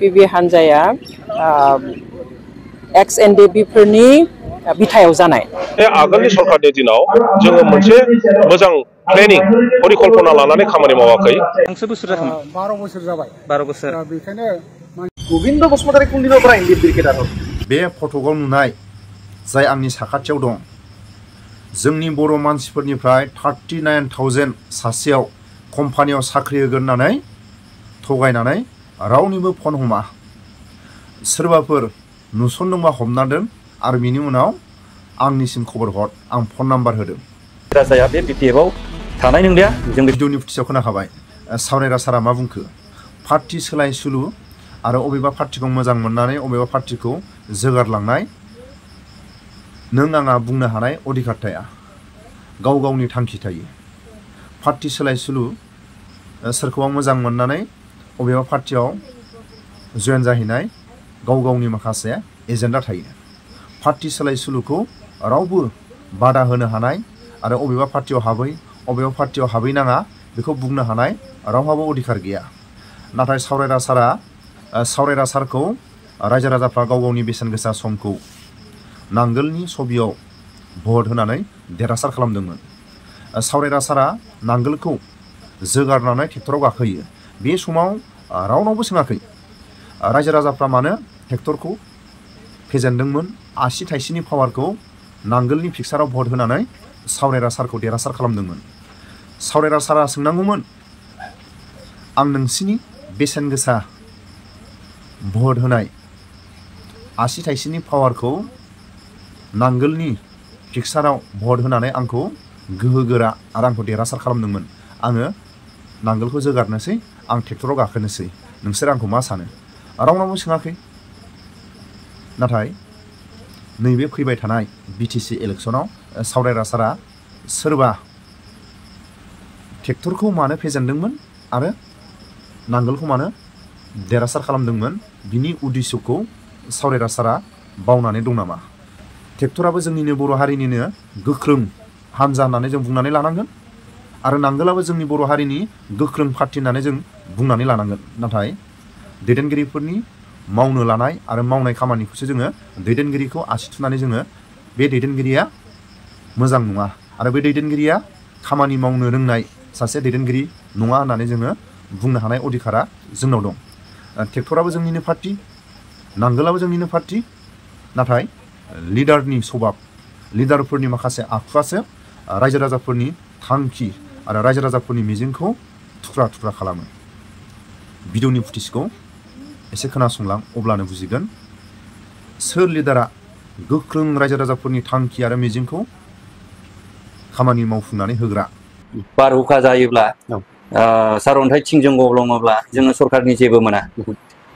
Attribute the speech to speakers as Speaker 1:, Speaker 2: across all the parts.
Speaker 1: APB हानजाया एक्स NDFB फोरनि बिथायाव जानाय
Speaker 2: आगोलनि सरकारनि दिनाव जोङो मोनसे मोजां प्लेनिं परिकल्पना लानानै खामानि मावाखै।
Speaker 3: 12 बोसोर जाबाय 12 बोसोर बेखायनो
Speaker 4: गोविंद बसुमतारी कुंडिनफ्रा NDFB क्रिकेटार
Speaker 5: बे फट'आव नुनाय जाय आंनि साखाथियाव दं जोंनि बर' मानसिफोरनिफ्राय 39,000 सासेयाव कम्पानियाव साख्रि होगोन होननानै थगायनानै रावनिबो फन हमा सोरबाफोर नुसनदोंबा हमना दोन आरो बिनि उनाव आंनिसिम खबर हर आं फन नाम्बार होदों।
Speaker 3: राजाया बे BPF आव थानाय नंलिया जों
Speaker 5: भिडिअनि फुटियाव खोनाखाबाय सावरायग्रा सारा मा बुंखो पार्टी सोलाय सुलु आरो अबेबा पार्टीखौ मोजां मोननानै अबेबा पार्टीखौ जोगारलांनाय नों आंहा बुंनो हानाय अधिकार थाया गाव गावनि थांखि थायो पार्टी सोलाय सुलु सोरखौबा मोजां मोननानै अबेबा पार्टीयाव जयेन जाहैनाय गाव गावनि माखासे एजेन्डा थायो पार्टी सोलाय सुलुखौ रावबो बादा होनो हानाय आरो अबेबा पार्टीयाव हाबैनाङा बेखौ बुंनो हानाय रावहाबो अधिकार गैया नाथाय सावरायग्रा सारखौ रायजो राजाफ्रा गाव गावनि बेसेन गोसा समखौ नांगोलनि सबियाव भट होनानै देरहासार खालामदोंमोन सावरायग्रा सारा नांगोलखौ जोगारनानै ट्रेक्टराव गाखोयो बे समाव रावनावबो सोङाखै रायजो राजाफ्रा मानो ट्रेक्टरखौ फेजेनदोंमोन आसि थाइसेनि पावारखौ नांगोलनि फिक्साराव भट होनानै सावरायग्रा सारखौ देरहासार खालामदोंमोन सावरायग्रा सारा सोंनांगौमोन आं नोंसिनि बेसेन गोसा भट होनाय आसि थाइसेनि पावारखौ नांगोलनि फिक्साराव भट होनानै आंखौ गोहोगोरा आरो आंखौ देरहासार खालामदोंमोन आङो नांगोलखौ जोगारनोसै आं ट्रेक्टराव गाखोनोसै नोंसोर आंखौ मा सानो रावनावबो सोङाखै नाथाय नैबे फैबाय थानाय BTC इलेक्सनाव सावरायग्रा सारा सोरबा ट्रेक्टरखौ मानो फेजेनदोंमोन आरो नांगोलखौ मानो देरहासार खालामदोंमोन बिनि उद्देश्यखौ सावरायग्रा सारा बावनानै दं नामा ट्रेक्टराबो जोंनिनो बर' हारिनिनो गोख्रों हानजा होननानै जों बुंनानै लानांगोन आरो नांगोलाबो जोंनि बर' हारिनि गोख्रों पार्टी होननानै जों बुंनानै लानांगोन नाथाय दैदेनगिरिफोरनि मावनो लानाय आरो मावनाय खामानिखौसो जोङो दैदेनगिरिखौ आसि थुनानै जोङो बे दैदेनगिरिया मोजां नङा आरो बे दैदेनगिरिया खामानि मावनो रोंनाय सासे दैदेनगिरि नङा होननानै जोङो बुंनो हानाय अधिकारा जोंनाव दं ट्रेक्टराबो जोंनिनो पार्टी नांगोलाबो जोंनिनो पार्टी नाथाय लिडारनि स्वभाब लिडारफोरनि माखासे आखुआसो रायजो राजाफोरनि थांखि आरो रायजो राजाफोरनि मिजिंखौ थुख्रा थुख्रा खालामो भिडिअनि फुटेजखौ एसे खोनासंलां अब्लानो बुजिगोन सोर लिडारा गोख्रों रायजो राजाफोरनि थांखि आरो मिजिंखौ खामानि मावफुंनानै होग्रा
Speaker 3: बारहुंखा जायोब्ला सारअन्थाइ थिंजों गब्लङोब्ला जोङो सरकारनि जेबो मोना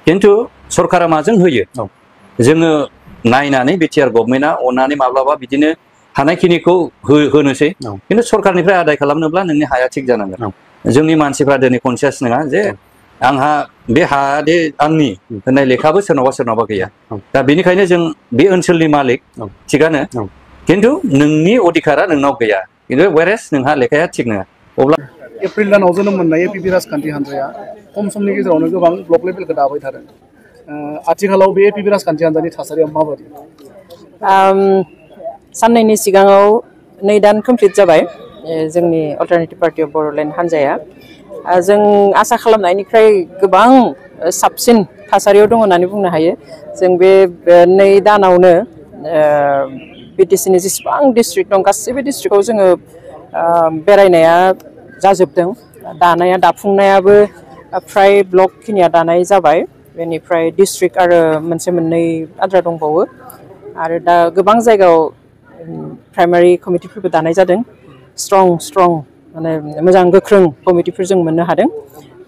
Speaker 3: खिन्थु सरकारा माजों होयो जोङो नायनानै बिटिआर गभर्नमेन्टआ अननानै माब्लाबा बिदिनो हानायखिनिखौ होनोसै खिन्थु सरकारनिफ्राय आदाय खालामनोब्ला नोंनि हाया थिग जानांगोन जोंनि मानसिफ्रा दिनै कनसियास नङा जे आंहा बे हादे आंनि होननाय लेखाबो सोरनावबा गैया दा बेनिखायनो जों बे ओनसोलनि मालिक थिगानो खिन्थु नोंनि अधिकारा नोंनाव गैया खिन्थु वेरेस नोंहा लेखाया थिग नङा अब्ला
Speaker 4: एप्रिल दानाव जोनोम मोननाय APB राजखान्थि हानजाया खम समनि गेजेरावनो गोबां ब्लक लेभेलखौ दाबाय थादों आथिखालाव बे APB राजखान्थि हानजानि थासारिया माबायदि
Speaker 1: साननैनि सिगाङाव 2 दान कमप्लिट जाबाय जोंनि अल्टारनेटिभ पार्टी अफ बड'लेण्ड हानजाया जों आसा खालामनायनिफ्राय गोबां साबसिन थासारियाव दङ होननानै बुंनो हायो जों बे 2 दानावनो BTCनि जेसेबां डिस्ट्रिक्ट दं गासैबो डिस्ट्रिक्टआव जोङो बेरायनाया जाजोबदों दाफुंनायाबो फ्राय ब्लक खिनिया दानाय जाबाय बेनिफ्राय डिस्ट्रिक्ट आरो मोनसे मोननै आद्रा दंबावो आरो दा गोबां जायगायाव प्राइमारि कमिटिफोरबो दानाय जादों स्ट्रं माने मोजां गोख्रों कमिटिफोर जों मोननो हादों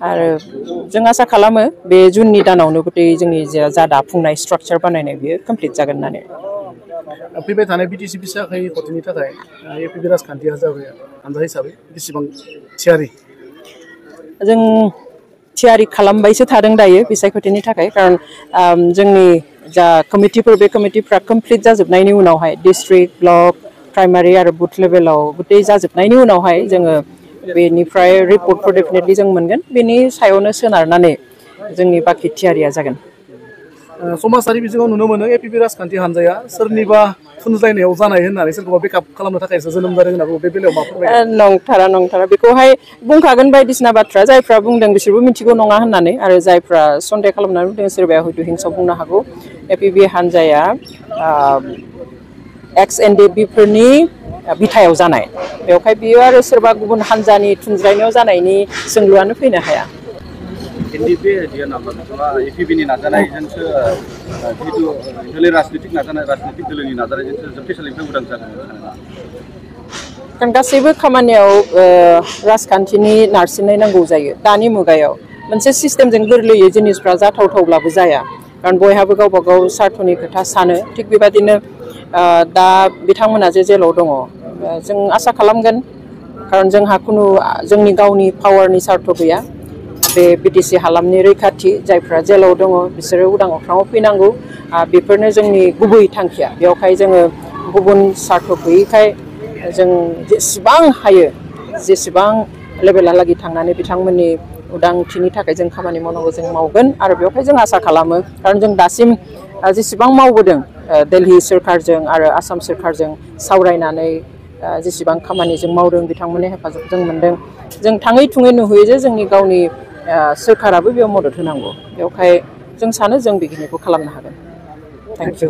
Speaker 1: आरो जों आसा खालामो बे जुननि दानावनो गटे जोंनि जा दाफुंनाय स्ट्राक्चार बानायनाय बियो कमप्लिट जागोन होननानै
Speaker 4: फैबाय थानाय BTC बिसायख'थिनि गथ'नि थाखाय APB राजखान्थि हानजा हिसाबै बेसेबां थियारि
Speaker 1: जों थियारि खालामबायसो थादों दायो बिसायख'थिनि थाखाय खारन जोंनि जा कमिटिफोर बे कमिटिफ्रा कमप्लिट जाजोबनायनि उनावहाय डिस्ट्रिक्ट ब्लक प्राइमारि आरो बुथ लेभेलाव गटे जाजोबनायनि उनावहाय जोङो बेनिफ्राय रिपर्टफोर डेफिनेटलि जों मोनगोन बेनि सायावनो सोनारनानै जोंनि बाखि थियारिया जागोन।
Speaker 4: समाजारि बिजोङाव नुनो मोनो एपिबि राजखान्थि हान्जाया सोरनिबा थुनज्लायनायाव जानाय होननानै सोरखौबा बेकआप खालामनो थाखायसो जोनोम जादों होनना बे बेलायाव मा फोरमायगोन?
Speaker 1: नंथारा बेखौहाय बुंखागोन बायदिसिना बाथ्रा जायफ्रा बुंदों बिसोरबो मिथिगौ नङा होननानै आरो जायफ्रा सन्देह खालामनानै बुंदों सोरबाया हयथ' हिंसा बुंनो हागौ। एपिबि हान्जाया एक्स एनडिएफबि फोरनि बिथायाव जानाय बेवहाय बियो आरो सोरबा गुबुन हान्जानि थुनज्लायनायाव जानायनि सोंलुआनो फैनो हाया।
Speaker 6: NDFB dia nama masalah APB ni नाजानायजोंसो जिहेतु दोलोनि राजनीतिक नाजानाय राजनीतिक दोलोनि नाजानायजोंसो जोबथेसालिनिफ्राय उदां जादों।
Speaker 1: गासैबो खामानियाव राजखान्थिनि नारसिननाय नांगौ जायो। दानि मुगायाव मोनसे सिस्टेमजों गोरलैयै जिनिसफ्रा जाथावथावब्लाबो जाया खारन बयहाबो गावबा गाव सार्थनि खोथा सानो। थिग बेबादिनो दा बिथांमोना जे जेलाव दङ जों आसा खालामगोन खारन जोंहा खुनु जोंनि गावनि पावारनि सार्थ गैया। बे बिटिसि हालामनि रैखाथि जायफ्रा जेलाव दङ बिसोरो उदां अख्राङाव फैनांगौ बेफोरनो जोंनि गुबै थांखिया। बेवहाय जोङो गुबुन सार्थ गैयैखाय जों जेसेबां हायो जेसेबां लेभेलहालागै थांनानै बिथांमोननि उदांथिनि थाखाय जों खामानि मावनांगौ जों मावगोन आरो बेवहाय जों आसा खालामो खारन जों दासिम जेसेबां मावबोदों दिल्ली सोरखारजों आरो आसाम सोरखारजों सावरायनानै जेसेबां खामानि जों मावदों बिथांमोननि हेफाजाब जों मोनदों। जों थाङै थुङै नुहैयो जे जोंनि गावनि सोरखाराबो बेयाव मदद होनांगौ। बेवहाय जों सानो जों बेखिनिखौ खालामनो हागोन। Thank you.